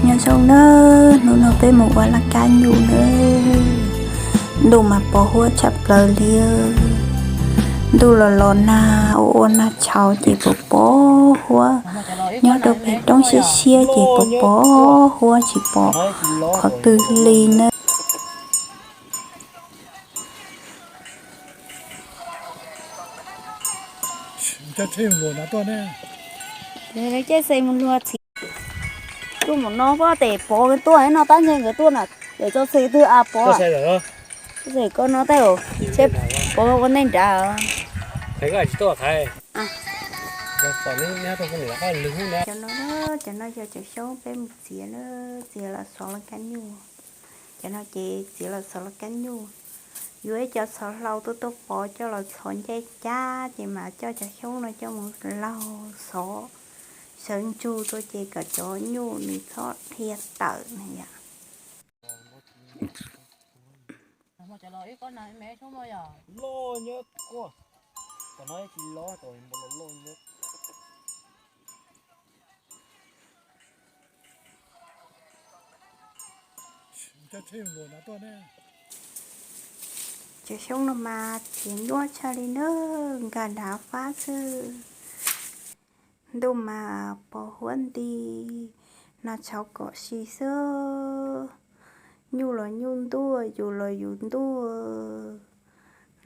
Nyob zoo nawb, hnub no peb mus ua laj kab nyuj nawb. Ntuj mas pos huab tshaj plaws li. Ntuj los los nag ua ua nag tshauv ces pos pos huab, nyob rau pem roob siab siab ces pos pos huab tsis pom qhov twg li nawb. Caij xe mus luag txhiv, tuaj mus no pob tes pov tuaj no tab ntshe nkawd tuaj na, lawv tso xe twg a pov, tso xe ko no tej, tsheb pov ua ntej nrad. Cov no, cov no yog cov xyoob peb mus txiav na, txiav los xov laj kab nyuj. Cov no ces txiav los xov laj kab nyuj, yuav ib co xov hlau tuaj tuaj pov coj los txhov ncej cab ces mas coj cov xyoob no coj mus laug xov sawv ntsug rau ces kom cov nyuj nws txhob dhia tawm na yom. Cov xyoob no mas txiav nyuaj tshaj li na, nkag nrad fab xwb. Ntuj mas pos huab nti, nag tshauv kom si xwb. Nyuj los nyuj ntuj, yus los yus ntuj,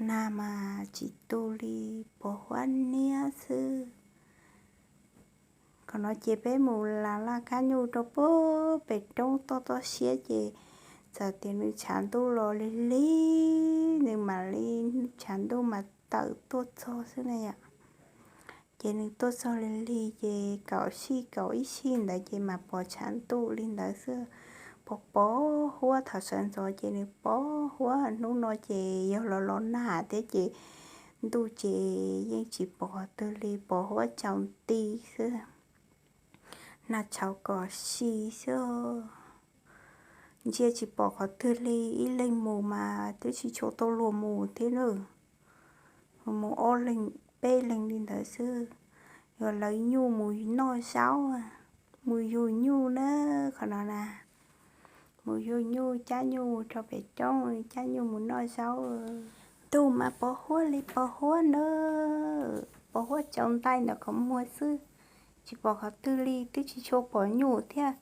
nag mas tsis tu li, pos huab niab xwb. Qhov no ces peb mus las laj kab nyuj rau pem roob toj toj siab ces txawm tias nws tshav ntuj los lig lig nws mam li, tshav ntuj mas tawm tuaj txog xwb na yom. Ces nws tuaj txog lig lig ces kaum sij kaum ib sij ntawd ces mas pos tshav ntuj li ntawd xwb. Pos pos huab thaum sawv ntxov ces nws pos huab, hnub no ces yog los los nag thiab ces ntuj ces yeej tsis pom qhov twg li, pos huab tsaus nti xwb. Nag tshauv kom si xwb. Ntsia tsis pom qhov twg li, ib leeg mus mas twb tsis tshua tau luag mus thiab na. Mus ob leeg peb leeg li ntawd xwb. Yog lawv nyuj mus noj zaub, mus yug nyuj na, qhov no na. Mus yug nyuj, cab nyuj mus rau pem roob, cab nyuj mus noj zaub. Ntuj mas pos huab li pos huab na, pos huab tsaus nti ntawm qhov muag xwb. Tsis pom qhov twg li, twb tsis tshua pom nyuj thiab.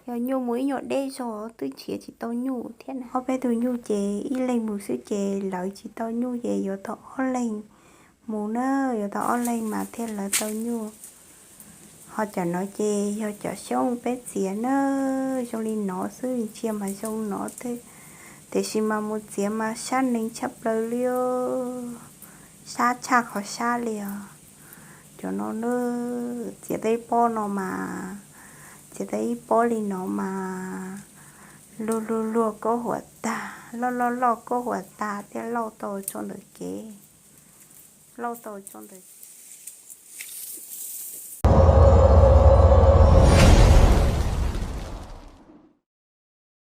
Yog nyuj mus ib nyuag deb zog twb nrhiav tsis tau nyuj thiab na. Ob peb tug nyuj ces ib leeg mus xwb ces lawv tsis tau nyuj ces yuav tau ob leeg mus na, yuav tau ob leeg mas thiaj lawv tau nyuj. Ho cov no ces yog cov xyoob peb txiav na, zoo li no xwb, ntsia mas zoo no thiab, tiam sis mas mus txiav mas sab neeg tshaj plaws li os, sab tshaj qhov sab li os. Cov no na, txiav tau ib pob no mas, txiav tau ib pob li no mas, luag luag luag kaub huam tag, loj loj loj kaub huam tag thiaj lauj tau tso ntawm kev, lauj tau tso ntawm kev.